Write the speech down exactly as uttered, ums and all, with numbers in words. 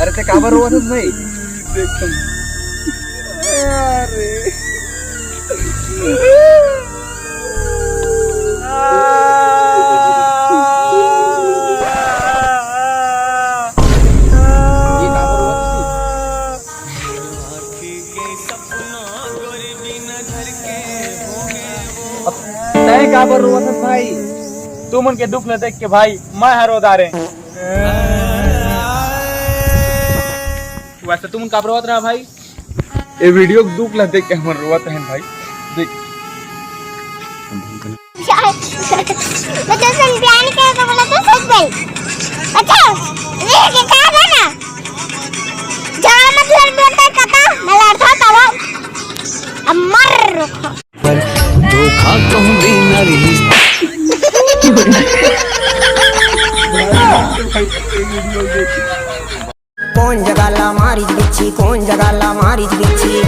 ते काबर रोवत हस भाई? अरे। ये काबर रोवत हस? अब तैं काबर रोवत हस भाई? तुमन के दुख ल देख के भाई, मैं हर रो डारें। वइसे तुमन काबर रोवत रहा भाई? ये video के दुख ल देख के हमन रोवत रहेन भाई। देख। मैं तो संज्ञान के तो बोला तो सच भाई। अच्छा, ये के का है ना? जा मतलब बोलता कता, मैं लड़ता था वो। अब मर। धोखा कहूँ भी ना रिलीज। कौन जगह ला मारिच बिच्छी, कौन जगह ला मारिच बिच्छी।